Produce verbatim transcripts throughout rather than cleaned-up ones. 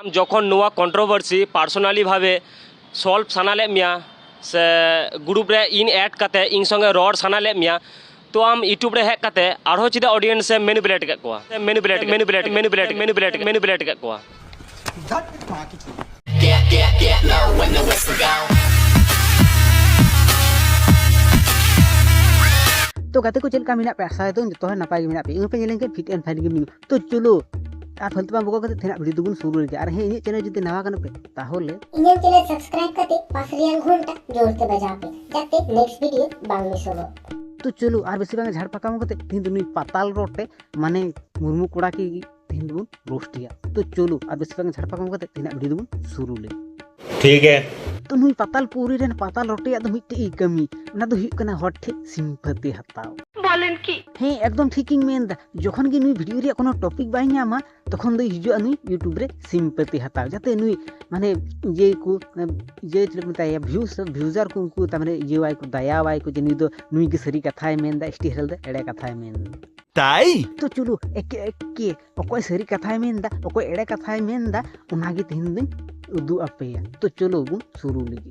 ᱟᱢ ᱡᱚᱠᱷᱚᱱ ᱱᱚᱣᱟ ᱠᱚᱱᱴᱨᱳᱵᱷᱟᱨᱥᱤ ᱯᱟᱨᱥᱳᱱᱟᱞᱤ ᱵᱷᱟᱵᱮ ᱥᱚᱞᱵᱷ ᱥᱟᱱᱟ ᱞᱮᱫ ᱢᱮᱭᱟ ᱥᱮ ᱜᱨᱩᱯ ᱨᱮ ᱤᱧ ᱮᱰ ᱠᱟᱛᱮ ᱤᱧ ᱥᱚᱸᱜᱮ ᱨᱚᱲ ᱥᱟᱱᱟ ᱞᱮᱫ ᱢᱮᱭᱟ, ᱛᱚ ᱟᱢ ᱤᱭᱩᱴᱩᱵᱽ ᱨᱮ ᱦᱮᱡ ᱠᱟᱛᱮ ᱟᱨᱦᱚᱸ ᱪᱮᱫᱟᱜ ᱚᱰᱤᱭᱮᱱᱥ ᱮᱢ ᱢᱮᱱᱤᱯᱩᱞᱮᱴ ᱠᱮᱫ ᱠᱚᱣᱟ? ᱢᱮᱱᱤᱯᱩᱞᱮᱴ ᱢᱮᱱᱤᱯᱩᱞᱮᱴ ᱢᱮᱱᱤᱯᱩᱞᱮᱴ ᱢᱮᱱᱤᱯᱩᱞᱮᱴ ᱢᱮᱱᱤᱯᱩᱞᱮᱴ ᱠᱮᱫ ᱠᱚᱣᱟ᱾ ᱛᱚ ᱜᱟᱛᱮ ᱠᱚ, ᱪᱮᱫ ᱞᱮᱠᱟ ᱢᱮᱱᱟᱜ ᱯᱮᱭᱟ? ᱟᱥᱟ ᱫᱚ ᱡᱚᱛᱚ ᱦᱚᱲ ᱱᱟᱯᱟᱭ ᱜᱮ ᱢᱮᱱᱟᱜ ᱯᱮᱭᱟ᱾ ᱤᱧ ᱦᱚᱸᱯᱮ ᱧᱮᱞᱮᱧ ᱠᱟᱱ ᱯᱷᱤᱴ ᱮᱱᱰ ᱯᱷᱟᱭᱤᱱ ᱜᱮ ᱢᱮᱱᱟᱜᱼᱟ᱾ ᱛᱚ ᱪᱚᱞᱚ, ᱟᱨ ᱯᱷᱟᱞᱛᱩ ᱵᱟᱝ ᱵᱚᱠᱚ ᱠᱟᱛᱮ ᱛᱮᱦᱮᱧᱟᱜ ᱵᱷᱤᱰᱤᱭᱳ ᱫᱚᱵᱚᱱ ᱥᱩᱨᱩ ᱞᱮᱜᱮ᱾ ᱟᱨ ᱦᱮᱸ, ᱤᱧᱟᱹᱜ ᱪᱮᱱᱮᱞ ᱡᱩᱫᱤ ᱱᱟᱣᱟ ᱠᱟᱱᱟ ᱯᱮ, ᱛᱟᱦᱚᱞᱮ ᱤᱧᱟᱹᱜ ᱪᱮᱱᱮᱞ ᱥᱟᱵᱥᱠᱨᱟᱭᱤᱵ ᱠᱟᱛᱮ ᱯᱟᱥᱮ ᱨᱮᱭᱟᱜ ᱜᱷᱚᱱᱴᱟ ᱡᱳᱨ ᱛᱮ ᱵᱟᱡᱟᱣ ᱯᱮ, ᱡᱟᱛᱮ ᱱᱮᱠᱥᱴ ᱵᱷᱤᱰᱤᱭᱳ ᱵᱟᱝ ᱢᱤᱥᱚᱜᱚᱜ᱾ ᱛᱚ ᱪᱚᱞᱚ, ᱟᱨ ᱵᱮᱥᱤ ᱵᱟᱝ ᱡᱷᱟᱲ ᱯᱟᱠᱟᱢ ᱠᱟᱛᱮ ᱛᱮᱦᱮᱧ ᱫᱚ ᱱᱩᱭ ᱯᱟᱛᱟᱞ ᱨᱚᱴᱮ, ᱢᱟᱱᱮ ᱢᱩᱨᱢᱩ ᱠᱚᱲᱟ ᱠᱤ ᱛᱮᱦᱮᱧ ᱫᱚᱵᱚᱱ ᱨᱳᱥᱴ ᱮᱭᱟ᱾ ᱛᱚ ᱪᱚᱞᱚ, ᱟᱨ ᱵᱮᱥᱤ ᱵᱟᱝ ᱡᱷᱟᱲ ᱯᱟᱠᱟᱢ ᱠᱟᱛᱮ ᱛᱮᱦᱮᱧᱟᱜ ᱵᱷᱤᱰᱤᱭᱳ ᱫᱚᱵᱚᱱ ᱥᱩᱨᱩ ᱞᱮᱜᱮ᱾ ठीक है। ᱛᱚ ᱱᱩᱭ ᱯᱟᱛᱟᱞ ᱯᱩᱨᱤ ᱨᱮᱱ ᱯᱟᱛᱟᱞ ᱨᱚᱴᱮᱭᱟᱜ ᱫᱚ ᱢᱤᱫᱴᱮᱡ ᱜᱮ ᱠᱟᱹᱢᱤ, ᱚᱱᱟ ᱫᱚ ᱦᱩᱭᱩᱜ ᱠᱟᱱᱟ ᱦᱚᱲ ᱴᱷᱮᱡ ᱥᱤᱢᱯᱟᱹᱛᱤ ᱦᱟᱛᱟᱣ᱾ ᱵᱚᱞᱮᱱ ᱠᱤ? ᱦᱮᱸ, ᱮᱠᱫᱚᱢ ᱴᱷᱤᱠ ᱤᱧ ᱢᱮᱱ ᱮᱫᱟ᱾ ᱡᱚᱠᱷᱚᱱ ᱜᱮ ᱱᱩᱭ ᱵᱷᱤᱰᱤᱭᱳ ᱨᱮᱭᱟᱜ ᱠᱳᱱᱳ ᱴᱚᱯᱤᱠ ᱵᱟᱭ ᱧᱟᱢᱟ, ᱛᱚᱠᱷᱚᱱ ᱫᱚᱭ ᱦᱤᱡᱩᱜᱼᱟ ᱱᱩᱭ ᱤᱭᱩᱴᱩᱵᱽ ᱨᱮ ᱥᱤᱢᱯᱟᱹᱛᱤ ᱦᱟᱛᱟᱣ, ᱡᱟᱛᱮ ᱱᱩᱭ ᱢᱟᱱᱮ ᱤᱭᱟᱹ ᱠᱚ, ᱤᱭᱟᱹ ᱪᱮᱫ ᱠᱚ ᱢᱮᱛᱟᱭᱟ, ᱵᱷᱤᱭᱩᱥ, ᱵᱷᱤᱭᱩᱡᱟᱨ ᱠᱚ ᱩᱱᱠᱩ ᱛᱟᱨ ᱢᱟᱱᱮ ᱤᱭᱟᱹᱣᱟᱭ ᱠᱚ, ᱫᱟᱭᱟᱣᱟᱭ ᱠᱚ ᱡᱮ ᱱᱩᱭ ᱫᱚ, ᱱᱩᱭ ᱜᱮ ᱥᱟᱹᱨᱤ ᱠᱟᱛᱷᱟᱭ ᱢᱮᱱ ᱮᱫᱟ, ᱮᱥ ᱴᱤ ᱦᱮᱨᱮᱞ ᱫᱚ ᱮᱲᱮ ᱠᱟᱛᱷᱟᱭ ᱢᱮᱱ ᱮᱫᱟ᱾ ताई। ᱛᱚ ᱪᱚᱞᱚ, ᱮᱠᱮ ᱮᱠᱮ ᱚᱠᱚᱭ ᱥᱟᱹᱨᱤ ᱠᱟᱛᱷᱟᱭ ᱢᱮᱱ ᱮᱫᱟ, ᱚᱠᱚᱭ ᱮᱲᱮ ᱠᱟᱛᱷᱟᱭ ᱢᱮᱱ ᱮᱫᱟ, ᱚᱱᱟᱜᱮ ᱛᱮᱦᱮᱧ ᱫᱚᱧ ᱩᱫᱩᱜ ᱟᱯᱮᱭᱟ᱾ ᱛᱚ ᱪᱚᱞᱚ ᱵᱚᱱ ᱥᱩᱨᱩ ᱞᱮᱜᱮ᱾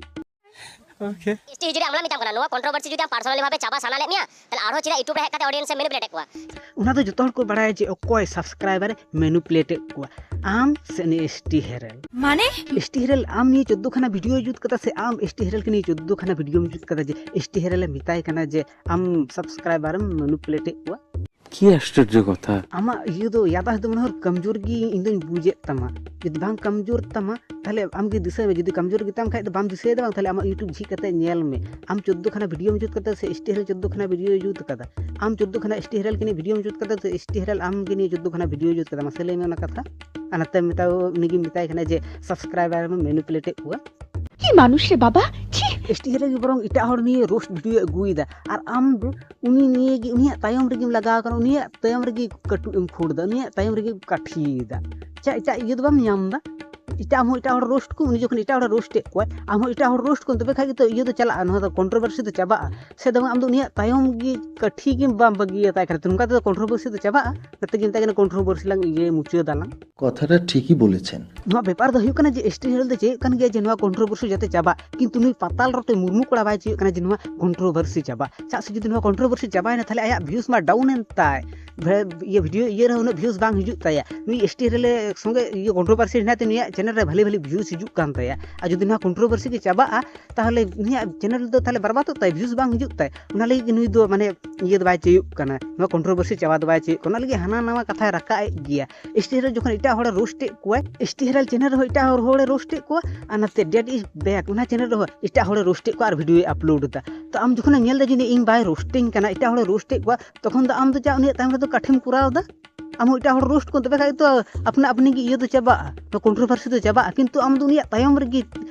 ओके। ᱮᱥ ᱴᱤ ᱦᱤᱡᱲᱤ ᱟᱢᱞᱟ ᱢᱮᱛᱟᱢ ᱠᱟᱱᱟ, ᱱᱚᱣᱟ ᱠᱚᱱᱴᱨᱳᱵᱷᱟᱨᱥᱤ ᱡᱩᱫᱤ ᱟᱢ ᱯᱟᱨᱥᱚᱱᱟᱞᱤ ᱵᱷᱟᱵᱮ ᱪᱟᱵᱟ ᱥᱟᱱᱟ ᱞᱮᱫ ᱢᱮᱭᱟ, ᱛᱟᱦᱞᱮ ᱟᱨᱦᱚᱸ ᱪᱮᱫᱟᱜ ᱤᱭᱩᱴᱩᱵᱽ ᱨᱮ ᱦᱮᱡ ᱠᱟᱛᱮ ᱚᱰᱤᱭᱮᱱᱥ ᱮᱢ ᱢᱮᱱᱤᱯᱩᱞᱮᱴ ᱮᱫ ᱠᱚᱣᱟ? ᱚᱱᱟ ᱫᱚ ᱡᱚᱛᱚ ᱦᱚᱲ ᱠᱚ ᱵᱟᱲᱟᱭᱟ ᱡᱮ ᱚᱠᱚᱭ ᱥᱟᱵᱥᱠᱨᱟᱭᱵᱟᱨ ᱮ ᱢᱮᱱᱤᱯᱩᱞᱮᱴ ᱮᱫ ᱠᱚᱣᱟ, ᱟᱢ ᱥᱮ ᱩᱱᱤ ᱮᱥ ᱴᱤ ᱦᱮᱨᱮᱞ᱾ ᱢᱟᱱᱮ? ᱮᱥ ᱴᱤ ᱦᱮᱨᱮᱞ, ᱟᱢ ᱱᱤᱭᱟᱹ ᱪᱳᱫᱽᱫᱳ ᱠᱷᱟᱱᱟ ᱵᱷᱤᱰᱤᱭᱳ ᱡᱩᱛ ᱠᱟᱫᱟ ᱥᱮ ᱟᱢ ᱮᱥ ᱴᱤ ᱦᱮᱨᱮᱞ ᱜᱮ ᱱᱤᱭᱟᱹ ᱪᱳᱫᱽᱫᱳ ᱠᱷᱟᱱᱟ ᱵᱷᱤᱰᱤᱭᱳᱢ ᱡᱩᱛ ᱠᱟᱫᱟ ᱡᱮ ᱮᱥ ᱴᱤ ᱦᱮᱨᱮᱞ ᱮ ᱢᱮᱛᱟᱭ ᱠᱟᱱᱟ ᱡᱮ ᱟᱢ ᱥᱟᱵᱥᱠᱨᱟᱭᱵᱟᱨ ᱮᱢ ᱢᱮᱱᱤᱯᱩᱞᱮᱴ ᱮᱫ ᱠᱚᱣᱟ? কি আশ্চর্য কথা। ᱟᱢᱟᱜ ᱤᱭᱟᱹ ᱫᱚ ᱭᱟᱫᱟᱥ ᱫᱚ ᱢᱚᱱᱮ ᱦᱚᱭ ᱠᱚᱢᱡᱳᱨ ᱜᱮ ᱤᱧ ᱫᱚᱧ ᱵᱩᱡᱮᱫ ᱛᱟᱢᱟ᱾ ᱡᱩᱫᱤ ᱵᱟᱝ ᱠᱚᱢᱡᱳᱨ ᱛᱟᱢᱟ, ᱛᱟᱦᱞᱮ ᱟᱢ ᱜᱮ ᱫᱤᱥᱟᱹᱭ ᱢᱮ᱾ ᱡᱩᱫᱤ ᱠᱚᱢᱡᱳᱨ ᱜᱮᱛᱟᱢ ᱠᱷᱟᱡ ᱫᱚ ᱵᱟᱢ ᱫᱤᱥᱟᱹᱭᱮᱫᱟ, ᱵᱟᱝ ᱛᱟᱦᱞᱮ ᱟᱢᱟᱜ ᱤᱭᱩᱴᱩᱵᱽ ᱡᱷᱤᱡ ᱠᱟᱛᱮ ᱧᱮᱞ ᱢᱮ᱾ ᱟᱢ ᱪᱳᱫᱽᱫᱳ ᱠᱷᱟᱱᱟ ᱵᱷᱤᱰᱤᱭᱳᱢ ᱡᱩᱛ ᱠᱟᱫᱟ ᱥᱮ ᱮᱥ ᱴᱤ ᱦᱮᱨᱮᱞ ᱪᱳᱫᱽᱫᱳ ᱠᱷᱟᱱᱟ ᱵᱷᱤᱰᱤᱭᱳᱭ ᱡᱩᱛ ᱠᱟᱫᱟ? ᱟᱢ ᱪᱳᱫᱽᱫᱳ ᱠᱷᱟᱱᱟ ᱮᱥ ᱴᱤ ᱦᱮᱨᱮᱞ ᱠᱤᱱᱤ ᱵᱷᱤᱰᱤᱭᱳᱢ ᱡᱩᱛ ᱠᱟᱫᱟ ᱥᱮ ᱮᱥ ᱴᱤ ᱦᱮᱨᱮᱞ ᱟᱢ ᱜᱮ ᱱᱤᱭᱟᱹ ᱪᱳᱫᱽᱫᱳ ᱠᱷᱟᱱᱟ ᱵᱷᱤᱰᱤᱭᱳᱭ ᱡᱩᱛ ᱠᱟᱫᱟ? ᱢᱟᱥᱮ ᱞᱟᱹᱭ ᱢᱮ ᱚᱱᱟ ᱠᱟᱛᱷᱟ᱾ ᱟᱨ ᱱᱚᱛᱮ ᱢᱮᱛᱟᱣ, ᱩᱱᱤ ᱜᱮᱢ ᱢᱮᱛᱟᱭ ᱠᱟᱱᱟ ᱡᱮ ᱥᱟᱵᱥᱠᱨᱟᱭᱵᱟᱨ ᱮᱢ ᱢᱮᱱᱤᱯᱩᱞᱮᱴ ᱮᱫ ᱠᱚᱣᱟ᱾ কি মানুষ রে বাবা, ছি। ᱮᱥ ᱴᱤ ᱦᱮᱨᱮᱞ ᱜᱮ ᱵᱚᱨᱚᱝ ᱮᱴᱟᱜ ᱦᱚᱲ ᱱᱤᱭᱟᱹ ᱨᱳᱥᱴ ᱵᱷᱤᱰᱤᱭᱳ ᱟᱹᱜᱩᱭᱮᱫᱟ, ᱟᱨ ᱟᱢ ᱫᱚ ᱩᱱᱤ ᱱᱤᱭᱟᱹ ᱜᱮ, ᱩᱱᱤᱭᱟᱜ ᱛᱟᱭᱚᱢ ᱨᱮᱜᱮᱢ ᱞᱟᱜᱟᱣ ᱠᱟᱱᱟ, ᱩᱱᱤᱭᱟᱜ ᱛᱟᱭᱚᱢ ᱨᱮᱜᱮ ᱠᱟᱹᱴᱩᱵ ᱮᱢ ᱠᱷᱩᱲ ᱮᱫᱟ, ᱩᱱᱤᱭᱟᱜ ᱛᱟᱭᱚᱢ ᱨᱮᱜᱮ ᱠᱟᱴᱷᱤᱭᱮᱫᱟ᱾ ᱪᱮᱫ ᱮᱴᱟᱜ ᱤᱭᱟᱹ ᱫᱚ ᱵᱟᱢ ᱧᱟᱢ ᱮᱫᱟ? ᱮᱴᱟᱜ ᱦᱚᱸ ᱮᱴᱟᱜ ᱦᱚᱲ ᱨᱳᱥᱴ ᱠᱚ, ᱩᱱᱤ ᱡᱚᱠᱷᱚᱱ ᱮᱴᱟᱜ ᱦᱚᱲ ᱨᱳᱥᱴ ᱮᱫ ᱠᱚᱣᱟᱭ, ᱟᱢ ᱦᱚᱸ ᱮᱴᱟᱜ ᱦᱚᱲ ᱨᱳᱥᱴ ᱠᱚᱢ, ᱛᱚᱵᱮ ᱠᱷᱟᱡ ᱜᱮᱛᱚ ᱤᱭᱟᱹ ᱫᱚ ᱪᱟᱞᱟᱜᱼᱟ, ᱱᱚᱣᱟ ᱫᱚ ᱠᱚᱱᱴᱨᱳᱵᱷᱟᱨᱥᱤ ᱫᱚ ᱪᱟᱵᱟᱜᱼᱟ᱾ ᱥᱮ ᱫᱚ ᱟᱢ ᱫᱚ ᱩᱱᱤᱭᱟᱜ ᱛᱟᱭᱚᱢ ᱜᱮ ᱠᱟᱹᱴᱷᱤ ᱜᱮ ᱵᱟᱢ ᱵᱟᱹᱜᱤᱭᱟᱛᱟᱭ ᱠᱟᱱᱟ, ᱛᱚ ᱱᱚᱝᱠᱟ ᱛᱮᱫᱚ ᱠᱚᱱᱴᱨᱳᱵᱷᱟᱨᱥᱤ ᱫᱚ ᱪᱟᱵᱟᱜᱼᱟ᱾ ᱚᱱᱟᱛᱮ ᱜᱮ ᱢᱮᱛᱟᱜ ᱠᱟᱱᱟ ᱠᱚᱱᱴᱨᱳᱵᱷᱟᱨᱥᱤ ᱞᱟᱝ ᱤᱭᱟᱹ ᱢᱩᱪᱟᱹᱫ ᱟᱞᱟᱝ᱾ কথাটা ঠিকই বলেছেন। ᱱᱚᱣᱟ ᱵᱮᱯᱟᱨ ᱫᱚ ᱦᱩᱭᱩᱜ ᱠᱟᱱᱟ ᱡᱮ ᱮᱥ ᱴᱤ ᱦᱮᱨᱟᱞ ᱫᱚ ᱪᱟᱹᱭᱚᱜ ᱠᱟᱱ ᱜᱮᱭᱟ ᱡᱮ ᱱᱚᱣᱟ ᱠᱚᱱᱴᱨᱳᱵᱷᱟᱨᱥᱤ ᱡᱟᱛᱮ ᱪᱟᱵᱟᱜ, ᱠᱤᱱᱛᱩ ᱱᱩᱭ ᱯᱟᱛᱟᱞ ᱨᱚᱴᱮ ᱢᱩᱨᱢᱩ ᱠᱚᱲᱟ ᱵᱟᱭ ᱪᱟᱹᱭᱚᱜ ᱠᱟᱱᱟ ᱡᱮ ᱱᱚᱣᱟ ᱠᱚᱱᱴᱨᱳᱵᱷᱟᱨᱥᱤ ᱪᱟᱵᱟᱜ᱾ ᱪᱮᱫᱟᱜ ᱥᱮ ᱡᱩᱫᱤ ᱱᱚᱣᱟ ᱠᱚᱱᱴᱨᱳᱵᱷᱟᱨᱥᱤ ᱪᱟᱵᱟᱭᱮᱱᱟ, ᱛᱟᱦᱞᱮ ᱟᱭᱟᱜ ᱵᱷᱤᱭᱩᱥ ᱢᱟ ᱰᱟᱣᱩᱱ ᱮᱱ ᱛᱟᱭ᱾ ᱵᱷᱮ-, ᱤᱭᱟᱹ ᱵᱷᱤᱰᱤᱭᱳ ᱤᱭᱟᱹ ᱨᱮᱦᱚᱸ ᱩᱱᱟᱹᱜ ᱵᱷᱤᱭᱩᱥ ᱵᱟᱝ ᱦᱤᱡᱩᱜ ᱛᱟᱭᱟ᱾ ᱱᱩᱭ ᱮᱥ ᱴᱤ ᱦᱮᱨᱟᱞ ᱥᱚᱸᱜᱮ ᱤᱭᱟᱹ ᱠᱚᱱᱴᱨᱳᱵᱷᱟᱨᱥᱤ ᱦᱮᱱᱟᱜ ᱛᱮ ᱱᱩᱭᱟᱜ ᱪᱮᱱᱮᱞ ᱨᱮ ᱵᱷᱟᱞᱮ ᱵᱷᱟᱞᱮ ᱵᱷᱤᱭᱩᱥ ᱦᱤᱡᱩᱜ ᱠᱟᱱ ᱛᱟᱭᱟ᱾ ᱟᱨ ᱡᱩᱫᱤ ᱱᱚᱣᱟ ᱠᱚᱱᱴᱨᱳᱵᱷᱟᱨᱥᱤ ᱜᱮ ᱪᱟᱵᱟᱜᱼᱟ, ᱛᱟᱦᱞᱮ ᱩᱱᱤᱭᱟᱜ ᱪᱮᱱᱮᱞ ᱫᱚ ᱛᱟᱦᱞᱮ ᱵᱟᱨᱵᱟᱫᱚᱜ ᱛᱟᱭ, ᱵᱷᱤᱭᱩᱥ ᱵᱟᱝ ᱦᱤᱡᱩᱜ ᱛᱟᱭ᱾ ᱚᱱᱟ ᱞᱟᱹᱜᱤᱫ ᱜᱮ ᱱᱩᱭ ᱫᱚ ᱢᱟᱱᱮ ᱤᱭᱟᱹ ᱫᱚ ᱵᱟᱭ ᱪᱟᱹᱭᱚᱜ ᱠᱟᱱᱟ, ᱱᱚᱣᱟ ᱠᱚᱱᱴᱨᱳᱵᱷᱟᱨᱥᱤ ᱪᱟᱵᱟ ᱫᱚ ᱵᱟᱭ ᱪᱟᱹᱭᱚᱜ ᱠᱟᱱᱟ᱾ ᱚᱱᱟ ᱞᱟᱹᱜᱤᱫ ᱦᱟᱱᱟ ᱱᱟᱣᱟ ᱠᱟᱛᱷᱟᱭ ᱨᱟᱠᱟᱵ ᱮᱫ ᱜᱮᱭᱟ᱾ ᱮᱥ ᱴᱤ ᱦᱮᱨᱟᱞ ᱡᱚᱠᱷᱚᱱ ᱮᱴᱟᱜ ᱦᱚᱲᱮ ᱨᱳᱥᱴ ᱮᱫ ᱠᱚᱣᱟᱭ, ᱮᱥ ᱴᱤ ᱦᱮᱨᱟᱞ ᱪᱮᱱᱮᱞ ᱨᱮᱦᱚᱸ ᱮᱴᱟᱜ ᱦᱚᱲ ᱦᱚᱲᱮ ᱨᱳᱥᱴ ᱮᱫ ᱠᱚᱣᱟ, ᱟᱨ ᱱᱟᱛᱮ ᱰᱮᱰ ᱤᱥ ᱵᱮᱠ ᱚᱱᱟ ᱪᱮᱱᱮᱞ ᱨᱮᱦᱚᱸ ᱮᱴᱟᱜ ᱦᱚᱲᱮ ᱨᱳᱥᱴ ᱮᱫ ᱠᱚᱣᱟ ᱟᱨ ᱵᱷᱤᱰᱤᱭᱳᱭ ᱟᱯᱞᱳᱰ ᱮᱫᱟ᱾ ᱛᱚ ᱟᱢ ᱡᱚᱠᱷᱚᱱᱮᱢ ᱧᱮᱞ ᱮᱫᱟ ᱡᱮ ᱤᱧ ᱵᱟᱭ ᱨᱳᱥᱴᱤᱧ ᱠᱟᱱᱟ, ᱮᱴᱟᱜ ᱦᱚᱲᱮ ᱨᱳᱥᱴ ᱮᱫ ᱠᱚᱣᱟ, ᱛᱚᱠᱷᱚᱱ ᱫᱚ ᱟᱢ ᱫᱚ ᱪᱮᱫ ᱩᱱᱤᱭᱟᱜ ᱛᱟᱭᱚᱢ ᱨᱮᱫᱚ ᱠᱟᱴᱷᱤᱢ ᱠᱚᱨᱟᱣ ᱮᱫᱟ? ᱟᱢ ᱦᱚᱸ ᱮᱴᱟᱜ ᱦᱚᱲ ᱨᱳᱥᱴ ᱠᱚ, ᱛᱚᱵᱮ ᱠᱷᱟᱡ ᱫᱚ ᱟᱯᱱᱟ ᱟᱯᱱᱤ ᱜᱮ ᱤᱭᱟᱹ ᱫᱚ ᱪᱟᱵᱟᱜᱼᱟ, ᱱᱚᱣᱟ ᱠᱚᱱᱴᱨᱳᱵᱷᱟᱨᱥᱤ ᱫᱚ ᱪᱟᱵᱟᱜᱼᱟ, ᱠᱤᱱᱛᱩ ᱟᱢ ᱫᱚ ᱩᱱᱤᱭᱟᱜ ᱛᱟᱭᱚᱢ ᱨᱮᱜᱮ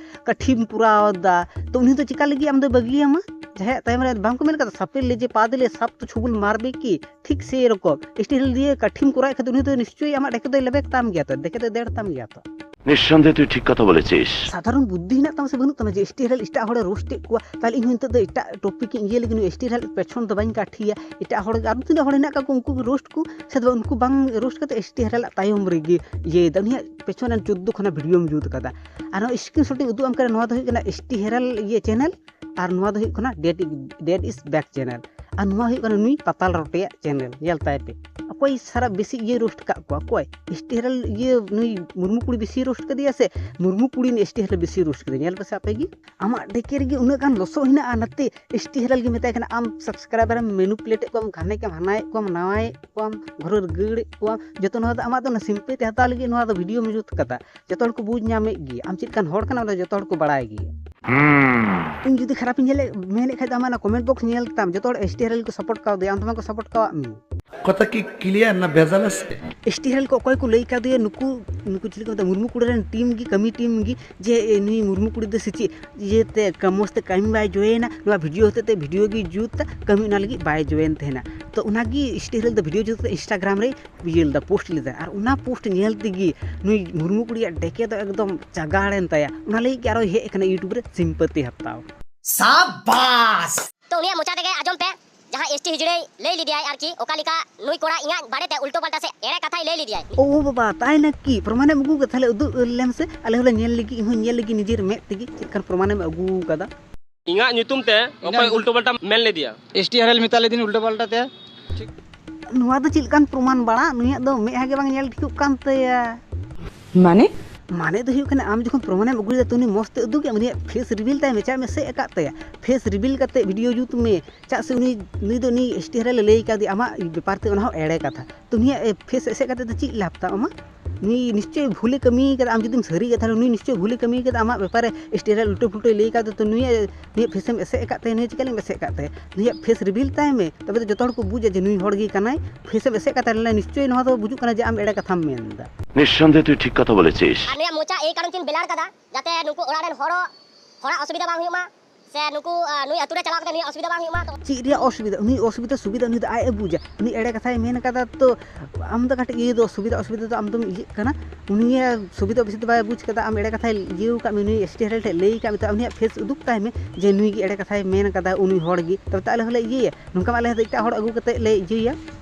ᱠᱟᱴᱷᱤᱢ ᱯᱩᱨᱟᱣ ᱮᱫᱟ᱾ ᱛᱚ ᱩᱱᱤ ᱫᱚ ᱪᱮᱠᱟ ᱞᱟᱹᱜᱤᱫ ᱟᱢ ᱫᱚ ᱵᱟᱹᱜᱤᱭᱟᱢᱟ? ᱡᱟᱦᱟᱸᱭᱟᱜ ᱛᱟᱭᱚᱢ ᱨᱮ ᱵᱟᱝ ᱠᱚ ᱢᱮᱱ ᱠᱟᱫᱟ, ᱥᱟᱯᱮ ᱞᱮᱡᱮ ᱯᱟᱫ ᱞᱮ ᱥᱟᱯ ᱛᱚ ᱪᱷᱩᱵᱩᱞ ᱢᱟᱨ ᱵᱮ ᱠᱤ? ᱴᱷᱤᱠ ᱥᱮ ᱮᱨᱚᱠᱚᱢ ᱮᱥ ᱴᱤ ᱦᱮᱨᱟᱞ ᱫᱤᱭᱮ ᱠᱟᱴᱷᱤᱢ ᱠᱚᱨᱟᱣ ᱠᱷᱟᱱ ᱩᱱᱤ ᱫᱚ ᱱᱤᱥᱪᱚᱭ ᱟᱢᱟᱜ ᱰᱮᱠᱮ ᱫᱚᱭ ᱞᱮᱵᱮᱫ ᱛᱟᱢ ᱜᱮᱭᱟ ᱛᱚ, ᱰᱮᱠᱮ ᱫᱚᱭ ᱫᱟᱹᱲ ᱛᱟᱢ ᱜᱮᱭᱟ ᱛᱚ᱾ নিঃসন্দেহে তুই ঠিক কথা বলেছিস। ᱥᱟᱫᱷᱟᱨᱚᱱ ᱵᱩᱫᱽᱫᱷᱤ ᱦᱮᱱᱟᱜ ᱛᱟᱢᱟ ᱥᱮ ᱵᱟᱹᱱᱩᱜ ᱛᱟᱢᱟ ᱡᱮ ᱮᱥ ᱴᱤ ᱦᱮᱨᱟᱞ ᱮᱴᱟᱜ ᱦᱚᱲᱮ ᱨᱳᱥᱴ ᱮᱫ ᱠᱚᱣᱟ, ᱛᱟᱦᱞᱮ ᱤᱧ ᱦᱚᱸ ᱱᱤᱛᱚᱜ ᱫᱚ ᱮᱴᱟᱜ ᱴᱚᱯᱤᱠ ᱤᱧ ᱤᱭᱟᱹ ᱞᱮᱜᱮ, ᱱᱩᱭ ᱮᱥ ᱴᱤ ᱦᱮᱨᱟᱞ ᱯᱮᱪᱷᱚᱱ ᱫᱚ ᱵᱟᱹᱧ ᱠᱟᱴᱷᱤᱭᱟ, ᱮᱴᱟᱜ ᱦᱚᱲ ᱟᱨ ᱛᱤᱱᱟᱹᱜ ᱦᱚᱲ ᱦᱮᱱᱟᱜ ᱠᱟᱜ ᱠᱚᱣᱟ ᱩᱱᱠᱩ ᱜᱮ ᱨᱳᱥᱴ ᱠᱚ, ᱥᱮ ᱫᱚ ᱩᱱᱠᱩ ᱵᱟᱝ ᱨᱳᱥᱴ ᱠᱟᱛᱮ ᱮᱥ ᱴᱤ ᱦᱮᱨᱟᱞ ᱟᱜ ᱛᱟᱭᱚᱢ ᱨᱮᱜᱮ ᱤᱭᱟᱹᱭᱮᱫᱟ, ᱩᱱᱤᱭᱟᱜ ᱯᱮᱪᱷᱚᱱ ᱨᱮᱱ ᱪᱳᱫᱽᱫᱳ ᱠᱷᱚᱱᱟᱜ ᱵᱷᱤᱰᱤᱭᱳᱢ ᱡᱩᱛ ᱠᱟᱫᱟ᱾ ᱟᱨ ᱱᱚᱣᱟ ᱥᱠᱨᱤᱱ ᱥᱚᱴ ᱤᱧ ᱩᱫᱩᱜ ᱟᱢ ᱠᱟᱱᱟ, ᱱᱚᱣᱟ ᱫᱚ ᱦᱩᱭᱩᱜ ᱠᱟᱱᱟ ᱮᱥ ᱴᱤ ᱦᱮᱨᱟᱞ ᱤᱭᱟᱹ ᱪᱮᱱᱮᱞ, ᱟᱨ ᱱᱚᱣᱟ ᱫᱚ ᱦᱩᱭᱩᱜ ᱠᱟᱱᱟ ᱰᱮᱰ ᱰᱮᱰ ᱤᱥ ᱵᱮᱠ ᱪᱮᱱᱮᱞ, ᱟᱨ ᱱᱚᱣᱟ ᱦᱩᱭᱩᱜ ᱠᱟᱱᱟ ᱱᱩᱭ ᱯᱟᱛᱟᱞ ᱨᱚᱴᱮᱭᱟᱜ ᱪᱮᱱᱮᱞ᱾ ᱧᱮᱞ ᱛᱟᱭ ᱯᱮ, ᱚᱠᱚᱭ ᱥᱟᱨᱟ ᱵᱮᱥᱤ ᱤᱭᱟᱹ ᱨᱳᱥᱴ ᱠᱟᱜ ᱠᱚᱣᱟ, ᱚᱠᱚᱭ ᱮᱥ ᱴᱤ ᱦᱮᱨᱟᱞ ᱤᱭᱟᱹ ᱱᱩᱭ ᱢᱩᱨᱢᱩ ᱠᱩᱲᱤ ᱵᱮᱥᱤ ᱨᱳᱥᱴ ᱠᱟᱫᱮᱭᱟ ᱥᱮ ᱢᱩᱨᱢᱩ ᱠᱩᱲᱤ ᱱᱩᱭ ᱮᱥ ᱴᱤ ᱦᱮᱨᱟᱞ ᱵᱮᱥᱤ ᱨᱳᱥᱴ ᱠᱟᱫᱮᱭᱟ? ᱧᱮᱞ ᱯᱮᱥᱮ ᱟᱯᱮ ᱜᱮ᱾ ᱟᱢᱟᱜ ᱰᱮᱠᱮ ᱨᱮᱜᱮ ᱩᱱᱟᱹᱜ ᱜᱟᱱ ᱞᱚᱥᱚᱜ ᱦᱮᱱᱟᱜᱼᱟ, ᱱᱟᱛᱮ ᱮᱥ ᱴᱤ ᱦᱮᱨᱟᱞ ᱜᱮ ᱢᱮᱛᱟᱭ ᱠᱟᱱᱟ ᱟᱢ ᱥᱟᱵᱥᱠᱨᱟᱭᱵᱟᱨ ᱮᱢ ᱢᱮᱱᱩᱯᱩᱞᱮᱴ ᱮᱫ ᱠᱚᱣᱟᱢ, ᱜᱷᱟᱱᱮ ᱠᱮᱢ ᱦᱟᱱᱟᱭᱮᱫ ᱠᱚᱣᱟᱢ, ᱱᱟᱣᱟᱭᱮᱫ ᱠᱚᱣᱟᱢ, ᱜᱷᱚᱨᱮ ᱨᱟᱹᱜᱟᱹᱲᱮᱫ ᱠᱚᱣᱟᱢ, ᱡᱚᱛᱚ ᱱᱚᱣᱟ ᱫᱚ ᱟᱢᱟᱜ ᱫᱚ ᱚᱱᱟ ᱥᱤᱢᱯᱮᱛᱤ ᱦᱟᱛᱟᱣ ᱞᱟᱹᱜᱤᱫ ᱱᱚᱣᱟ ᱫᱚ ᱵᱷᱤᱰᱤᱭᱳᱢ ᱡᱩᱛ ᱠᱟᱫᱟ᱾ ᱡᱚᱛᱚ ᱦᱚᱲ ᱠᱚ ᱵᱩᱡᱽ ᱧᱟᱢᱮᱫ ᱜᱮᱭᱟ ᱟᱢ ᱪᱮᱫ ᱞᱮᱠᱟᱱ ᱦᱚᱲ ᱠᱟᱱᱟᱢ, ᱚᱱᱟ ᱡᱚᱛᱚ ᱦᱚᱲ ᱠᱚ ᱵᱟᱲᱟᱭ ᱜᱮᱭᱟ᱾ ᱤᱧ ᱡᱩᱫᱤ ᱠᱷᱟᱨᱟᱯ ᱤᱧ ᱧᱮᱞᱮᱫ ᱢᱮᱱᱮᱫ ᱠᱷᱟᱡ ᱫᱚ ᱟᱢᱟᱜ ᱚᱱᱟ ᱠᱚᱢᱮᱱᱴ ᱵᱚᱠᱥ ᱧᱮᱞ ᱛᱟᱢ, ᱡᱚᱛᱚ ᱦᱚᱲ ᱮᱥ ᱴᱤ ᱦᱮᱨᱟᱞ ᱜᱮᱠᱚ ᱥᱟᱯᱳᱨᱴ ᱠᱟᱣᱫᱮᱭᱟ, ᱟᱢ ᱫᱚ ᱵᱟᱝ ᱠᱚ ᱥᱟᱯᱳᱨᱴ ᱠᱟᱣᱟᱫ ᱢᱮᱭᱟ᱾ ᱠᱚᱛᱷᱟ ᱠᱤ ᱠᱞᱤᱭᱟᱨ ᱱᱟ ᱵᱷᱮᱡᱟᱞ ᱟᱥᱮ? ᱮᱥ ᱴᱤ ᱦᱮᱨᱮᱞ ᱠᱚ ᱚᱠᱚᱭ ᱠᱚ ᱞᱟᱹᱭ ᱠᱟᱫᱮᱭᱟ, ᱱᱩᱠᱩ, ᱱᱩᱠᱩ ᱪᱤᱞᱤ ᱠᱚ ᱢᱮᱛᱟ, ᱢᱩᱨᱢᱩ ᱠᱩᱲᱤ ᱨᱮᱱ ᱴᱤᱢ ᱜᱮ, ᱠᱟᱹᱢᱤ ᱴᱤᱢ ᱜᱮ, ᱡᱮ ᱮ, ᱱᱩᱭ ᱢᱩᱨᱢᱩ ᱠᱩᱲᱤ ᱫᱚ ᱥᱮ ᱪᱮᱫ ᱤᱭᱟᱹᱛᱮ ᱠᱟ-, ᱢᱚᱡᱽ ᱛᱮ ᱠᱟᱹᱢᱤ ᱵᱟᱭ ᱡᱚᱭᱮᱱᱟ, ᱱᱚᱣᱟ ᱵᱷᱤᱰᱤᱭᱳ ᱦᱚᱛᱮᱡ ᱛᱮ ᱵᱷᱤᱰᱤᱭᱳ ᱜᱮ ᱡᱩᱛ ᱫᱟ, ᱠᱟᱹᱢᱤ ᱚᱱᱟ ᱞᱟᱹᱜᱤᱫ ᱵᱟᱭ ᱡᱚᱭᱮᱱ ᱛᱟᱦᱮᱱᱟ᱾ ᱛᱚ ᱚᱱᱟᱜᱮ ᱮᱥ ᱴᱤ ᱦᱮᱨᱮᱞ ᱫᱚ ᱵᱷᱤᱰᱤᱭᱳ ᱡᱩᱛ ᱠᱟᱛᱮ ᱤᱱᱥᱴᱟᱜᱨᱟᱢ ᱨᱮ ᱤᱭᱟᱹ ᱞᱮᱫᱟ, ᱯᱳᱥᱴ ᱞᱮᱫᱟ, ᱟᱨ ᱚᱱᱟ ᱯᱳᱥᱴ ᱧᱮᱞ ᱛᱮᱜᱮ ᱱᱩᱭ ᱢᱩᱨᱢᱩ ᱠᱩᱲᱤᱭᱟᱜ ᱰᱮᱠᱮ ᱫᱚ ᱮᱠᱫᱚᱢ ᱪᱟᱜᱟᱲᱮᱱ ᱛᱟᱭᱟ᱾ ᱚᱱᱟ ᱞᱟᱹᱜᱤᱫ ᱜᱮ ᱟᱨᱚᱭ ᱦᱮᱡ ᱟᱠᱟᱱᱟ ᱭᱩᱴᱩᱵᱽ ᱨᱮ ᱥᱤᱢᱯᱟᱹᱛᱤ ᱦᱟᱛᱟᱣ᱾ ᱥᱟᱵᱟᱥ! ᱛᱚ ᱩᱱᱤᱭᱟᱜ ᱢᱚᱪᱟ ᱛᱮᱜᱮ ᱟᱸᱡᱚᱢ ᱯᱮ, ᱡᱟᱦᱟᱸ ᱮᱥ ᱴᱤ ᱦᱤᱡᱲᱟᱹᱭ ᱞᱟᱹᱭ ᱞᱮᱫᱮᱭᱟᱭ ᱟᱨᱠᱤ, ᱚᱠᱟ ᱞᱮᱠᱟ ᱱᱩᱭ ᱠᱚᱲᱟ ᱤᱧᱟᱹᱜ ᱵᱟᱨᱮᱛᱮ ᱩᱞᱴᱟᱹ ᱯᱟᱞᱴᱟ ᱥᱮ ᱮᱲᱮ ᱠᱟᱛᱷᱟᱭ ᱞᱟᱹᱭ ᱞᱮᱫᱮᱭᱟᱭ᱾ ᱳ ᱵᱟᱵᱟ, ᱛᱟᱭ ᱱᱟᱠᱤ? ᱯᱨᱚᱢᱟᱱᱮᱢ ᱟᱹᱜᱩ ᱠᱟᱫᱟ? ᱛᱟᱦᱞᱮ ᱩᱫᱩᱜ ᱞᱮᱢ ᱥᱮ, ᱟᱞᱮ ᱦᱚᱸᱞᱮ ᱧᱮᱞ ᱞᱮᱜᱮ, ᱤᱧ ᱦᱚᱸᱧ ᱧᱮᱞ ᱞᱮᱜᱮ ᱱᱤᱡᱮᱨ ᱢᱮᱫ ᱛᱮᱜᱮ ᱪᱮᱫ ᱞᱮᱠᱟᱱ ᱯᱨᱚᱢᱟᱱᱮᱢ ᱟᱹᱜᱩ ᱠᱟᱫᱟ᱾ ᱤᱧᱟᱹᱜ ᱧᱩᱛᱩᱢ ᱛᱮ ᱚᱠᱚᱭ ᱩᱞᱴᱟᱹ ᱯᱟᱞᱴᱟ ᱢᱮᱱ ᱞᱮᱫᱮᱭᱟ? ᱮᱥ ᱴᱤ ᱦᱮᱨᱮᱞ ᱢᱮᱛᱟ ᱞᱮᱫᱤᱧ ᱩᱞᱴᱟᱹ ᱯᱟᱞᱴᱟ ᱛᱮ᱾ ᱱᱚᱣᱟ ᱫᱚ ᱪᱮᱫ ᱞᱮᱠᱟᱱ ᱯᱨᱚᱢᱟᱱ ᱵᱟᱲᱟ? ᱱᱩᱭᱟᱜ ᱫᱚ ᱢᱮᱫᱦᱟ ᱜᱮ ᱵᱟᱝ ᱧᱮᱞ ᱴᱷᱤᱠᱚᱜ ᱠᱟᱱ ᱛᱟᱭᱟ᱾ ᱢᱟᱱᱮ? ᱢᱟᱱᱮ ᱫᱚ ᱦᱩᱭᱩᱜ ᱠᱟᱱᱟ, ᱟᱢ ᱡᱚᱠᱷᱚᱱ ᱯᱨᱚᱢᱟᱱᱮᱢ ᱟᱹᱜᱩᱭᱮᱫᱟ, ᱛᱚ ᱩᱱᱤ ᱢᱚᱡᱽ ᱛᱮ ᱩᱫᱩᱜ ᱮᱢ, ᱩᱱᱤᱭᱟᱜ ᱯᱷᱮᱥ ᱨᱤᱵᱷᱤᱞ ᱛᱟᱭ ᱢᱮ, ᱪᱮᱫᱟᱜ ᱮᱢ ᱮᱥᱮᱫ ᱟᱠᱟᱫ ᱛᱟᱭᱟ? ᱯᱷᱮᱥ ᱨᱤᱵᱷᱤᱞ ᱠᱟᱛᱮ ᱵᱷᱤᱰᱤᱭᱳ ᱡᱩᱛ ᱢᱮ᱾ ᱪᱮᱫᱟᱜ ᱥᱮ ᱩᱱᱤ, ᱱᱩᱭ ᱫᱚ ᱩᱱᱤ ᱮᱥ ᱴᱤ ᱦᱮᱨᱮᱞ ᱮ ᱞᱟᱹᱭ ᱠᱟᱣᱫᱮᱭᱟ, ᱟᱢᱟᱜ ᱵᱮᱯᱟᱨ ᱛᱮ ᱚᱱᱟ ᱦᱚᱸ ᱮᱲᱮ ᱠᱟᱛᱷᱟ᱾ ᱛᱚ ᱩᱱᱤᱭᱟᱜ ᱮ, ᱯᱷᱮᱥ ᱮᱥᱮᱫ ᱠᱟᱛᱮ ᱫᱚ ᱪᱮᱫ ᱞᱟᱵᱷ ᱛᱟᱢ ᱟᱢᱟᱜ? ᱱᱩᱭ ᱱᱤᱥᱪᱚᱭ ᱵᱷᱩᱞᱮ ᱠᱟᱹᱢᱤ ᱠᱟᱫᱟ, ᱟᱢ ᱡᱩᱫᱤᱢ ᱥᱟᱹᱨᱤ ᱜᱮᱭᱟ, ᱛᱟᱦᱞᱮ ᱱᱩᱭ ᱱᱤᱥᱪᱚᱭ ᱵᱷᱩᱞᱮ ᱠᱟᱹᱢᱤ ᱠᱟᱫᱟ, ᱟᱢᱟᱜ ᱵᱮᱯᱟᱨ ᱨᱮ ᱮᱥ ᱴᱤ ᱦᱮᱨᱮᱞ ᱩᱞᱴᱟᱹ ᱯᱩᱞᱴᱟᱹᱭ ᱞᱟᱹᱭ ᱠᱟᱣᱫᱟ, ᱛᱚ ᱱᱩᱭᱟᱜ, ᱱᱩᱭᱟᱜ ᱯᱷᱮᱥᱮᱢ ᱮᱥᱮᱫ ᱟᱠᱟᱫ ᱛᱟᱭᱟ, ᱱᱩᱭ ᱪᱤᱠᱟᱹ ᱞᱮᱢ ᱮᱥᱮᱫ ᱟᱠᱟᱫ ᱛᱟᱭᱟ? ᱱᱩᱭᱟᱜ ᱯᱷᱮᱥ ᱨᱤᱵᱷᱤᱞ ᱛᱟᱭ ᱢᱮ, ᱛᱚᱵᱮ ᱫᱚ ᱡᱚᱛᱚ ᱦᱚᱲ ᱠᱚ ᱵᱩᱡᱟ ᱡᱮ ᱱᱩᱭ ᱦᱚᱲ ᱜᱮ ᱠᱟᱱᱟᱭ᱾ ᱯᱷᱮᱥᱮᱢ ᱮᱥᱮᱫ ᱠᱟᱫ ᱛᱟᱭᱟ, ᱱᱤᱥᱪᱚᱭ ᱱᱚᱣᱟ ᱫᱚ ᱵᱩᱡᱩᱜ ᱠᱟᱱᱟ ᱡᱮ ᱟᱢ ᱮᱲᱮ ᱠᱟᱛᱷᱟᱢ ᱢᱮᱱ ᱮᱫᱟ᱾ নিঃসন্দেহে তুই ঠিক কথা বলেছিস। ᱟᱨ ᱱᱩᱭᱟᱜ ᱢᱚᱪᱟ ᱮᱭ ᱠᱟᱨᱚᱱ ᱛᱤᱧ ᱵᱮᱞᱟᱨ ᱠᱟᱫᱟ, ᱡᱟᱛᱮ ᱱᱩᱠᱩ ᱚᱲᱟᱜ ᱨᱮᱱ ᱦᱚᱲ, ᱦᱚᱲᱟᱜ ᱚᱥᱩᱵᱤᱫᱷᱟ ᱵᱟᱝ ᱦᱩᱭᱩᱜ ᱢᱟ, ᱥᱮ ᱱᱩᱠᱩ, ᱟ, ᱱᱩᱭ ᱟᱹᱛᱩ ᱨᱮ ᱪᱟᱞᱟᱣ ᱠᱟᱛᱮ ᱱᱩᱭᱟᱜ ᱚᱥᱩᱵᱤᱫᱷᱟ ᱵᱟᱝ ᱦᱩᱭᱩᱜ ᱢᱟ᱾ ᱛᱚ ᱪᱮᱫ ᱨᱮᱭᱟᱜ ᱚᱥᱩᱵᱤᱫᱷᱟ? ᱩᱱᱤ ᱚᱥᱩᱵᱤᱫᱷᱟ ᱥᱩᱵᱤᱫᱷᱟ ᱩᱱᱤ ᱫᱚ ᱟᱡ ᱮ ᱵᱩᱡᱟ᱾ ᱩᱱᱤ ᱮᱲᱮ ᱠᱟᱛᱷᱟᱭ ᱢᱮᱱ ᱠᱟᱫᱟ, ᱛᱚ ᱟᱢ ᱫᱚ ᱠᱟᱹᱴᱤᱡ ᱤᱭᱟᱹ ᱫᱚ ᱚᱥᱩᱵᱤᱫᱷᱟ, ᱚᱥᱩᱵᱤᱫᱷᱟ ᱫᱚ ᱟᱢ ᱫᱚᱢ ᱤᱭᱟᱹᱜ ᱠᱟᱱᱟ᱾ ᱩᱱᱤᱭᱟᱜ ᱥᱩᱵᱤᱫᱷᱟ ᱚᱥᱩᱵᱤᱫᱷᱟ ᱵᱟᱭ ᱵᱩᱡᱽ ᱠᱟᱫᱟ, ᱟᱢ ᱮᱲᱮ ᱠᱟᱛᱷᱟᱭ ᱤᱭᱟᱹ ᱟᱠᱟᱫ ᱢᱮ, ᱱᱩᱭ ᱮᱥ ᱴᱤ ᱦᱮᱨᱮᱞ ᱴᱷᱮᱱ ᱞᱟᱹᱭ ᱟᱠᱟᱫ ᱢᱮ, ᱛᱚ ᱩᱱᱤᱭᱟᱜ ᱯᱷᱮᱥ ᱩᱫᱩᱜ ᱛᱟᱭ ᱢᱮ ᱡᱮ ᱱᱩᱭ ᱜᱮ ᱮᱲᱮ ᱠᱟᱛᱷᱟᱭ ᱢᱮᱱ ᱠᱟᱫᱟ, ᱩᱱᱤ ᱦᱚᱲ ᱜᱮ, ᱛᱚᱵᱮ ᱛᱚ ᱟᱞᱮ ᱦᱚᱸᱞᱮ ᱤᱭᱟᱹᱭᱟ᱾ ᱱᱚᱝᱠᱟ ᱢᱟ ᱟᱞᱮ ᱦᱚᱸ ᱮᱴᱟᱜ ᱦᱚᱲ ᱟᱹᱜᱩ ᱠᱟᱛᱮ ᱞᱮ ᱤᱭᱟᱹᱭᱟ,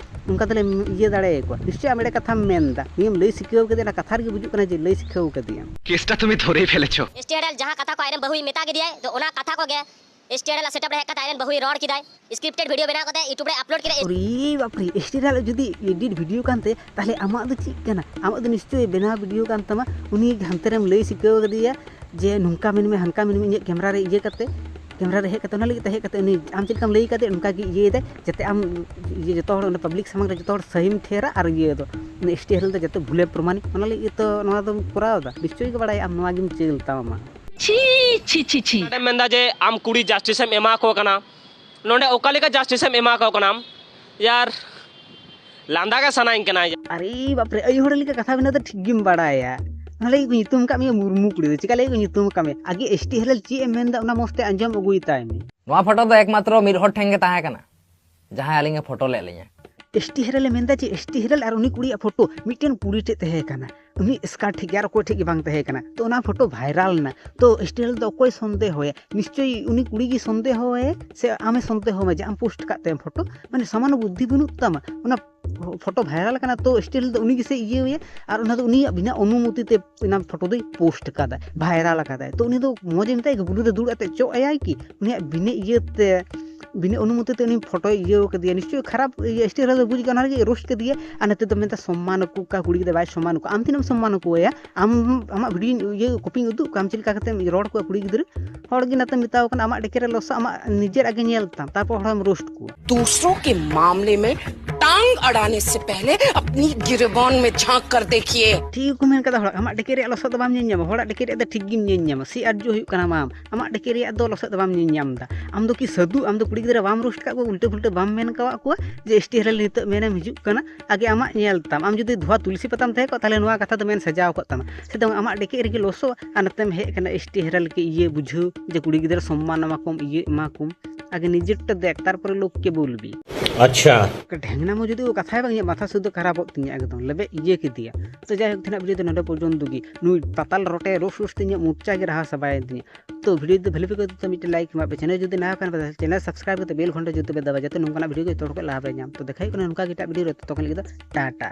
ᱱᱚᱝᱠᱟ ᱫᱚᱞᱮ ᱤᱭᱟᱹ ᱫᱟᱲᱮᱭᱟᱠᱚᱣᱟ᱾ ᱱᱤᱥᱪᱚᱭ ᱟᱢ ᱮᱲᱮ ᱠᱟᱛᱷᱟᱢ ᱢᱮᱱ ᱮᱫᱟ, ᱱᱩᱭᱮᱢ ᱞᱟᱹᱭ ᱥᱤᱠᱷᱟᱹᱣ ᱠᱟᱫᱮᱭᱟ, ᱚᱱᱟ ᱠᱟᱛᱷᱟ ᱨᱮᱜᱮ ᱵᱩᱡᱩᱜ ᱠᱟᱱᱟ ᱡᱮ ᱞᱟᱹᱭ ᱥᱤᱠᱷᱟᱹᱣ ᱠᱟᱫᱮᱭᱟᱢ᱾ কেসটা তুমি ধরেই ফেলেছো। এস টি হ্যারেল ᱡᱟᱦᱟᱸ ᱠᱟᱛᱷᱟ ᱠᱚ ᱟᱡᱨᱮᱱ ᱵᱟᱹᱦᱩᱭ ᱢᱮᱛᱟ ᱠᱮᱫᱮᱭᱟᱭ, ᱛᱚ ᱚᱱᱟ ᱠᱟᱛᱷᱟ ᱠᱚᱜᱮ ᱮᱥ ᱴᱤ ᱦᱮᱨᱮᱞ ᱥᱮᱴᱟᱯ ᱨᱮ ᱦᱮᱡ ᱠᱟᱛᱮ ᱟᱡᱨᱮᱱ ᱵᱟᱹᱦᱩᱭ ᱨᱚᱲ ᱠᱮᱫᱟᱭ, ᱥᱠᱨᱤᱯᱴᱮᱰ ᱵᱷᱤᱰᱤᱭᱳ ᱵᱮᱱᱟᱣ ᱠᱟᱛᱮ ᱭᱩᱴᱩᱵᱽ ᱨᱮ ᱟᱯᱞᱳᱰ ᱠᱮᱫᱟᱭ᱾ ᱳᱨᱮ ᱵᱟᱯᱨᱮ, ᱮᱥ ᱴᱤ ᱦᱮᱨᱮᱞ ᱡᱩᱫᱤ ᱮᱰᱤᱴ ᱵᱷᱤᱰᱤᱭᱳ ᱠᱟᱱ ᱛᱟᱭᱟ, ᱛᱟᱦᱞᱮ ᱟᱢᱟᱜ ᱫᱚ ᱪᱮᱫ ᱠᱟᱱᱟ? ᱟᱢᱟᱜ ᱫᱚ ᱱᱤᱥᱪᱚᱭ ᱵᱮᱱᱟᱣ ᱵᱷᱤᱰᱤᱭᱳ ᱠᱟᱱ ᱛᱟᱢᱟ᱾ ᱩᱱᱤ ᱦᱟᱱᱛᱮ ᱨᱮᱢ ᱞᱟᱹᱭ ᱥᱤᱠᱷᱟᱹᱣ ᱠᱟᱫᱮᱭᱟ ᱡᱮ ᱱᱚᱝᱠᱟ ᱢᱮᱱ ᱢᱮ, ᱦᱟᱱᱠᱟ ᱢᱮᱱ ᱢᱮ, ᱤᱧᱟᱹᱜ ᱠᱮᱢᱨᱟ ᱨᱮ ᱤᱭᱟᱹ ᱠᱟᱛᱮ, ᱠᱮᱢᱨᱟ ᱨᱮ ᱦᱮᱡ ᱠᱟᱛᱮ, ᱚᱱᱟ ᱞᱟᱹᱜᱤᱫ ᱛᱮ ᱦᱮᱡ ᱠᱟᱛᱮ ᱩᱱᱤ ᱟᱢ ᱪᱮᱫ ᱞᱮᱠᱟᱢ ᱞᱟᱹᱭ ᱠᱟᱫᱮᱭᱟ, ᱚᱱᱠᱟ ᱜᱮ ᱤᱭᱟᱹᱭ ᱫᱟᱭ, ᱡᱟᱛᱮ ᱟᱢ ᱤᱭᱟᱹ ᱡᱚᱛᱚ ᱦᱚᱲ ᱚᱸᱰᱮ ᱯᱟᱵᱽᱞᱤᱠ ᱥᱟᱢᱟᱝ ᱨᱮ ᱡᱚᱛᱚ ᱦᱚᱲ ᱥᱟᱹᱦᱤᱢ ᱴᱷᱮᱨᱟ ᱟᱨ ᱤᱭᱟᱹ ᱫᱚ ᱮᱥ ᱴᱤ ᱦᱮᱨᱮᱞ ᱫᱚ ᱡᱟᱛᱮ ᱵᱷᱩᱞᱮ ᱯᱨᱚᱢᱟᱱᱤ, ᱚᱱᱟ ᱞᱟᱹᱜᱤᱫ ᱛᱚ ᱱᱚᱣᱟ ᱫᱚᱢ ᱠᱚᱨᱟᱣ ᱮᱫᱟ᱾ ᱱᱤᱥᱪᱚᱭ ᱜᱮ ᱵᱟᱲᱟᱭᱟ ᱟᱢ ᱱᱚᱣᱟ ᱜᱮᱢ ᱪᱟᱹᱞ ᱛᱟᱢᱟ᱾ ᱪᱷᱤ, ᱪᱷᱤ, ᱪᱷᱤ, ᱪᱷᱤ᱾ ᱱᱚᱰᱮᱢ ᱢᱮᱱᱫᱟ ᱡᱮ ᱟᱢ ᱠᱩᱲᱤ ᱡᱟᱥᱴᱤᱥ ᱮᱢ ᱮᱢᱟ ᱠᱚ ᱠᱟᱱᱟ, ᱱᱚᱰᱮ ᱚᱠᱟ ᱞᱮᱠᱟ ᱡᱟᱥᱴᱤᱥ ᱮᱢ ᱮᱢᱟ ᱠᱚ ᱠᱟᱱᱟᱢ? ᱭᱟᱨ, ᱞᱟᱸᱫᱟ ᱜᱮ ᱥᱟᱱᱟᱧ ᱠᱟᱱᱟ᱾ ᱟᱨᱮ ᱵᱟᱯᱨᱮ, ᱟᱭᱳ ᱦᱚᱲ ᱞᱮᱠᱟ ᱠᱟᱛᱷᱟ ᱢᱮᱱᱟᱜ ᱫᱚ ᱴᱷᱤᱠ ᱜᱮᱢ ᱵᱟᱲᱟᱭᱟ᱾ ᱚᱱᱟ ᱞᱟᱹᱜᱤᱫ ᱠᱚ ᱧᱩᱛᱩᱢ ᱟᱠᱟᱫ ᱢᱮᱭᱟ ᱢᱩᱨᱢᱩ ᱠᱩᱲᱤ ᱫᱚ᱾ ᱪᱮᱠᱟ ᱞᱟᱹᱜᱤᱫ ᱠᱚ ᱧᱩᱛᱩᱢ ᱟᱠᱟᱫ ᱢᱮᱭᱟ? ᱟᱜᱮ ᱮᱥ ᱴᱤ ᱦᱮᱞᱮᱞ ᱪᱮᱫ ᱮᱢ ᱢᱮᱱᱫᱟ, ᱚᱱᱟ ᱢᱚᱡᱽ ᱛᱮ ᱟᱸᱡᱚᱢ ᱟᱹᱜᱩᱭ ᱛᱟᱭ ᱢᱮ᱾ ᱱᱚᱣᱟ ᱯᱷᱳᱴᱳ ᱫᱚ ᱮᱠᱢᱟᱛᱨᱚ ᱢᱤᱫ ᱦᱚᱲ ᱴᱷᱮᱱ ᱜᱮ ᱛᱟᱦᱮᱸ ᱠᱟᱱᱟ, ᱡᱟᱦᱟᱸᱭ ᱟᱹᱞᱤᱧ ᱮ ᱯᱷᱳᱴᱳ ᱞᱮᱫ ᱞᱤᱧᱟ᱾ ᱮᱥ ᱴᱤ ᱦᱮᱞᱮᱞ ᱮ ᱢᱮᱱᱫᱟ ᱡᱮ ᱮᱥ ᱴᱤ ᱦᱮᱞᱮᱞ ᱟᱨ ᱩᱱᱤ ᱠᱩᱲᱤᱭᱟᱜ ᱯᱷᱳᱴᱳ ᱢᱤᱫᱴᱮᱱ ᱠᱩᱲᱤ ᱴᱷᱮᱡ ᱛᱟᱦᱮᱸ ᱠᱟᱱᱟ, ᱩᱱᱤ ᱮᱥᱠᱟᱨ ᱴᱷᱮᱡ ᱜᱮ, ᱟᱨ ᱚᱠᱚᱭ ᱴᱷᱮᱡ ᱜᱮ ᱵᱟᱝ ᱛᱟᱦᱮᱸ ᱠᱟᱱᱟ᱾ ᱛᱚ ᱚᱱᱟ ᱯᱷᱳᱴᱳ ᱵᱷᱟᱭᱨᱟᱞ ᱮᱱᱟ᱾ ᱛᱚ ᱮᱥ ᱴᱤ ᱦᱮᱞᱮᱞ ᱫᱚ ᱚᱠᱚᱭ ᱥᱚᱱᱫᱮᱦᱚᱭᱟ? ᱱᱤᱥᱪᱳᱭ ᱩᱱᱤ ᱠᱩᱲᱤ ᱜᱮ ᱥᱚᱱᱫᱮᱦᱚᱭᱟ, ᱥᱮ ᱟᱢᱮ ᱥᱚᱱᱫᱮᱦᱚ ᱢᱮ ᱡᱮ ᱟᱢ ᱯᱳᱥᱴ ᱠᱟᱜ ᱛᱟᱭᱟᱢ ᱯᱷᱳᱴᱳ? ᱢᱟᱱᱮ ᱥᱟᱢᱟᱱᱱᱚ ᱵᱩᱫᱽᱫᱷᱤ ᱵᱟᱹᱱᱩᱜ ᱛᱟᱢᱟ? ᱚᱱᱟ ᱯᱷᱳᱴᱳ ᱵᱷᱟᱭᱨᱟᱞ ᱠᱟᱱᱟ, ᱛᱚ ᱮᱥ ᱴᱤ ᱦᱮᱞᱮᱞ ᱫᱚ ᱩᱱᱤ ᱜᱮᱥᱮ ᱤᱭᱟᱹᱭᱟ, ᱟᱨ ᱚᱱᱟ ᱫᱚ ᱩᱱᱤᱭᱟᱜ ᱵᱤᱱᱟᱹ ᱚᱱᱩᱢᱚᱛᱤ ᱛᱮ ᱚᱱᱟ ᱯᱷᱳᱴᱳ ᱫᱚᱭ ᱯᱳᱥᱴ ᱠᱟᱫᱟ, ᱵᱷᱟᱭᱨᱟᱞ ᱠᱟᱫᱟᱭ᱾ ᱛᱚ ᱩᱱᱤ ᱫᱚ ᱢᱚᱡᱽ ᱮ ᱢᱮᱛᱟᱭ ᱜᱮ, ᱵᱩᱞᱩ ᱨᱮ ᱫᱩᱲᱩᱵ ᱠᱟᱛᱮ ᱪᱚᱜ ᱟᱭᱟᱭ ᱠᱤ? ᱩᱱᱤᱭᱟᱜ ᱵᱤᱱᱟᱹ ᱤᱭᱟᱹᱛᱮ, ᱵᱤᱱᱟᱹ ᱚᱱᱩᱢᱚᱛᱤ ᱛᱮ ᱩᱱᱤ ᱯᱷᱳᱴᱳᱭ ᱤᱭᱟᱹ ᱠᱟᱫᱮᱭᱟ᱾ ᱱᱤᱥᱪᱳᱭ ᱠᱷᱟᱨᱟᱯ ᱤᱭᱟᱹ ᱮᱥ ᱴᱤ ᱦᱮᱞᱮᱞ ᱫᱚ ᱵᱩᱡᱽ ᱠᱟᱱᱟ, ᱚᱱᱟ ᱞᱟᱹᱜᱤᱫ ᱨᱳᱥᱴ ᱠᱟᱫᱮᱭᱟ᱾ ᱟᱨ ᱱᱤᱛᱚᱜ ᱫᱚ ᱢᱮᱱᱫᱟ ᱥᱚᱢᱢᱟᱱ ᱟᱠᱚ, ᱚᱠᱟ ᱠᱩᱲᱤ ᱜᱤᱫᱽᱨᱟᱹ ᱵᱟᱭ ᱥᱚᱢᱢᱟᱱ ᱟᱠᱚᱣᱟ? ᱟᱢ ᱛᱤᱱᱟᱹᱜ ᱮᱢ ᱥᱚᱢᱢᱟᱱ ᱟᱠᱚᱣᱟ? ᱟᱢ ᱟᱢᱟᱜ ᱵᱷᱤᱰᱤᱭᱳ ᱤᱭᱟᱹ ᱠᱚᱯᱤᱧ ᱩᱫᱩᱜ ᱠᱟᱜ ᱟᱢ ᱪᱮᱫ ᱞᱮᱠᱟ ᱠᱟᱛᱮᱢ ᱨᱚᱲ ᱠᱚᱣᱟ ᱠᱩᱲᱤ ᱜᱤᱫᱽᱨᱟᱹ? ᱦᱚᱲ ᱜᱮ ᱱᱟᱛᱮ ᱢᱮᱛᱟᱣ ᱠᱟᱱᱟ, ᱟᱢᱟᱜ ᱰᱮᱠᱮ ᱨᱮ ᱞᱚᱥᱚᱜ, ᱟᱢᱟᱜ ᱱᱤᱡᱮᱨᱟᱜ ᱜᱮ ᱧᱮᱞ ᱛᱟᱢ, ᱛᱟᱨᱯᱚᱨ ᱦᱚᱲᱮᱢ ᱨᱳᱥᱴ ᱠᱚᱣᱟ᱾ दूसरों के मामले में टांग अड़ाने से पहले अपनी गिरेबान में झांक कर देखिए। ᱴᱷᱤᱠ ᱜᱮᱠᱚ ᱢᱮᱱ ᱠᱟᱫᱟ ᱦᱚᱲ, ᱟᱢᱟᱜ ᱰᱮᱠᱮ ᱨᱮᱭᱟᱜ ᱞᱚᱥᱚᱫ ᱫᱚ ᱵᱟᱢ ᱧᱮᱞ ᱧᱟᱢᱟ, ᱦᱚᱲᱟᱜ ᱰᱮᱠᱮ ᱨᱮᱭᱟᱜ ᱫᱚ ᱴᱷᱤᱠ ᱜᱮᱢ ᱧᱮᱞ ᱧᱟᱢᱟ᱾ ᱥᱮ ᱟᱨ ᱡᱚ ᱦᱩᱭᱩᱜ ᱠᱟᱱᱟ ᱢᱟᱢ, ᱟᱢᱟᱜ ᱰᱮᱠᱮ ᱨᱮᱭᱟᱜ ᱫᱚ ᱞᱚᱥᱚᱫ ᱫᱚ ᱵᱟᱢ ᱧᱮᱞ ᱧᱟᱢ ᱮᱫᱟ᱾ ᱟᱢ ᱫᱚ ᱠᱤ ᱥᱟᱹᱫᱷᱩ? ᱟᱢ ᱫᱚ ᱠᱩᱲᱤ ᱜᱤᱫᱽᱨᱟᱹ ᱵᱟᱢ ᱨᱳᱥᱴ ᱠᱟᱜ ᱠᱚᱣᱟ, ᱩᱞᱴᱟᱹ ᱯᱷᱩᱞᱴᱟᱹ ᱵᱟᱢ ᱢᱮᱱ ᱠᱟᱣᱟᱜ ᱠᱚᱣᱟ ᱡᱮ ᱮᱥ ᱴᱤ ᱦᱮᱞᱮᱞ ᱱᱤᱛᱚᱜ ᱢᱮᱱᱮᱢ ᱦᱤᱡᱩᱜ ᱠᱟᱱᱟ? ᱟᱜᱮ ᱟᱢᱟᱜ ᱧᱮᱞ ᱛᱟᱢ᱾ ᱟᱢ ᱡᱩᱫᱤ ᱫᱷᱚᱣᱟ ᱛᱩᱞᱥᱤ ᱯᱟᱛᱟᱢ ᱛᱟᱦᱮᱸ ᱠᱚᱜ, ᱛᱟᱦᱞᱮ ᱱᱚᱣᱟ ᱠᱟᱛᱷᱟ ᱫᱚ ᱢᱮᱱ ᱥᱟᱡᱟᱣ ᱠᱚᱜ ᱛᱟᱢᱟ᱾ ᱥᱮ ᱫᱚ ᱟᱢᱟᱜ ᱰᱮᱠᱮ ᱨᱮᱜᱮ ᱞᱚᱥᱚᱜ, ᱟᱨ ᱱᱚᱛᱮᱢ ᱦᱮᱡ ᱠᱟᱱᱟ ᱮᱥ ᱴᱤ ᱦᱮᱞᱮᱞ ᱠᱤ ᱤᱭᱟᱹ ᱵᱩᱡᱷᱟᱹᱣ ᱡᱮ ᱠᱩᱲᱤ ᱜᱤᱫᱽᱨᱟᱹ ᱥᱚᱢᱢᱟᱱ ᱮᱢᱟ ᱠᱚᱢ, ᱤᱭᱟᱹ ᱮᱢᱟ ᱠᱚᱢ᱾ ᱟᱜᱮ ᱱᱤᱡᱮᱨ ᱴᱟ ᱫᱮᱠ, ᱛᱟᱨᱯᱚᱨᱮ ᱞᱳᱠ ᱠᱮ ᱵᱚᱞᱵᱤ᱾ ᱟᱪᱪᱷᱟ᱾ ᱰᱷᱮᱝᱱᱟ ᱢᱚ ᱡᱩᱫᱤ ᱳ ᱠᱟᱛᱷᱟᱭ ᱵᱟᱝ, ᱤᱧᱟᱹᱜ ᱢᱟᱛᱷᱟ ᱥᱩᱫᱷᱟᱹ ᱠᱷᱟᱨᱟᱯᱚᱜ ᱛᱤᱧᱟᱹ, ᱮᱠᱫᱚᱢ ᱞᱮᱵᱮᱫ ᱤᱭᱟᱹ ᱠᱮᱫᱮᱭᱟ᱾ ᱛᱚ ᱡᱟᱭᱦᱳᱠ, ᱛᱮᱦᱮᱧᱟᱜ ᱵᱷᱤᱰᱤᱭᱳ ᱫᱚ ᱱᱚᱰᱮ ᱯᱚᱨᱡᱚᱱᱛᱚ ᱜᱮ᱾ ᱱᱩᱭ ᱯᱟᱛᱟᱞ ᱨᱚᱴᱮ ᱨᱳᱥ ᱨᱳᱥ ᱛᱮ ᱤᱧᱟᱹᱜ ᱢᱚᱨᱪᱟ ᱜᱮ ᱨᱟᱦᱟ ᱪᱟᱵᱟᱭᱮᱱ ᱛᱤᱧᱟᱹ᱾ ᱛᱚ ᱵᱷᱤᱰᱤᱭᱳ ᱡᱩᱫᱤ ᱵᱷᱟᱞᱮ ᱯᱮ ᱟᱹᱭᱠᱟᱹᱣ ᱛᱟᱢ ᱢᱤᱫᱴᱮᱱ ᱞᱟᱭᱤᱠ ᱮᱢᱟᱜ ᱯᱮ, ᱪᱮᱱᱮᱞ ᱡᱩᱫᱤ ᱱᱟᱣᱟ ᱠᱟᱱ ᱯᱮ ᱪᱮᱱᱮᱞ ᱥᱟᱵᱥᱠᱨᱟᱭᱤᱵ ᱠᱟᱛᱮ ᱵᱮᱞ ᱜᱷᱚᱱᱴᱟ ᱡᱩᱫᱤ ᱯᱮ ᱫᱟᱵᱟ, ᱡᱟᱛᱮ ᱱᱚᱝᱠᱟᱱᱟᱜ ᱵᱷᱤᱰᱤᱭᱳ ᱜᱮ ᱡᱚᱛᱚ ᱦᱚᱲ ᱠᱚ ᱞᱟᱦᱟ ᱯᱮ ᱧᱟᱢ᱾ ᱛᱚ ᱫᱮᱠᱷᱟ ᱦᱩᱭᱩᱜ ᱠᱟᱱᱟ ᱱᱚᱝᱠᱟ ᱜᱮ ᱮᱴᱟᱜ ᱵᱷᱤᱰᱤᱭᱳ ᱨᱮ, ᱛᱚᱛᱚ ᱠᱷᱚᱱ ᱞᱟᱹᱜᱤᱫ ᱫᱚ ᱴᱟᱴᱟ᱾